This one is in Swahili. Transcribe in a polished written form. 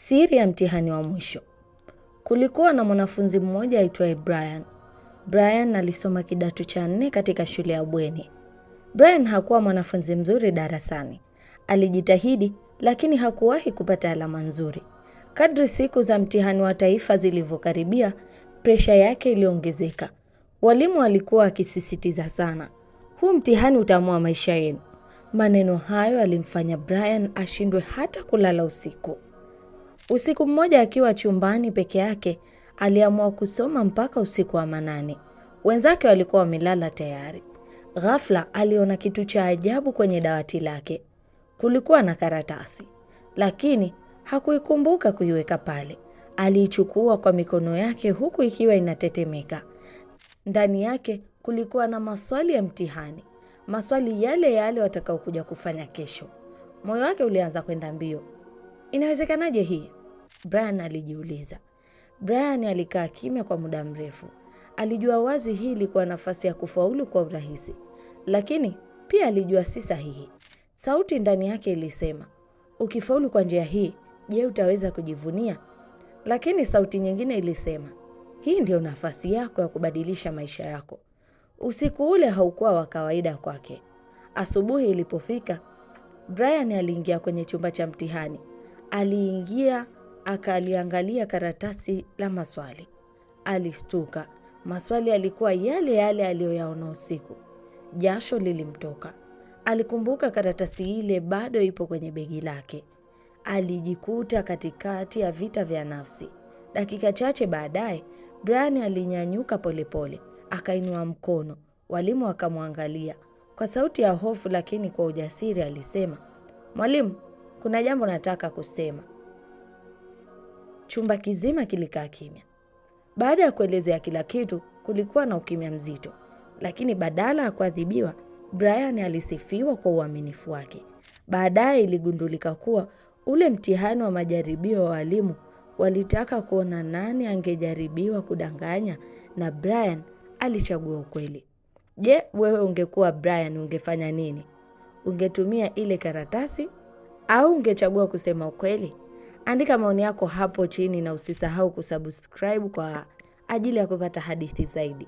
Siri ya mtihani wa mwisho. Kulikuwa na mwanafunzi mmoja aitwaye Brian. Brian alisoma kidato cha nne katika shule ya bweni. Brian hakuwa mwanafunzi mzuri darasani. Alijitahidi lakini hakuwahi kupata alama nzuri. Kadri siku za mtihani wa taifa zilivyokaribia, presha yake iliongezeka. Walimu walikuwa wakisisitiza sana, huu mtihani utaamua maisha yenu. Maneno hayo yalimfanya Brian ashindwe hata kulala usiku. Usiku mmoja akiwa chumbani peke yake, aliamua kusoma mpaka usiku wa manane. Wenzake walikuwa wamelala tayari. Ghafla aliona kitu cha ajabu kwenye dawati lake. Kulikuwa na karatasi, lakini hakuikumbuka kuiweka pale. Aliichukua kwa mikono yake huku ikiwa inatetemeka. Ndani yake kulikuwa na maswali ya mtihani, maswali yale yale watakaokuja kufanya kesho. Moyo wake ulianza kwenda mbio. Inawezekanaje hii? Brian alijiuliza. Brian alikaa kimya kwa muda mrefu. Alijua wazi hii ilikuwa nafasi ya kufaulu kwa urahisi, lakini pia alijua si sahihi. Sauti ndani yake ilisema, ukifaulu kwa njia hii, je, utaweza kujivunia? Lakini sauti nyingine ilisema, hii ndio nafasi yako ya kubadilisha maisha yako. Usiku ule haukuwa wa kawaida kwake. Asubuhi ilipofika, Brian aliingia kwenye chumba cha mtihani. Aliingia akaliangalia karatasi la maswali. Alistuka. Maswali yalikuwa yale yale aliyoyaona usiku. Jasho lilimtoka. Alikumbuka karatasi ile bado ipo kwenye begi lake. Alijikuta katikati ya vita vya nafsi. Dakika chache baadaye, Brian alinyanyuka polepole, akainua mkono. Walimu wakamwangalia. Kwa sauti ya hofu lakini kwa ujasiri alisema, "Mwalimu, kuna jambo nataka kusema." Chumba kizima kilikaa kimya. Baada ya kuelezea kila kitu, kulikuwa na ukimya mzito. Lakini badala ya kuadhibiwa, Brian alisifiwa kwa uaminifu wake. Baadaye iligundulika kuwa ule mtihani wa majaribio wa walimu walitaka kuona nani angejaribiwa kudanganya, na Brian alichagua ukweli. Je, wewe ungekuwa Brian ungefanya nini? Ungetumia ile karatasi au ungechagua kusema ukweli? Andika maoni yako hapo chini na usisahau kusubscribe kwa ajili ya kupata hadithi zaidi.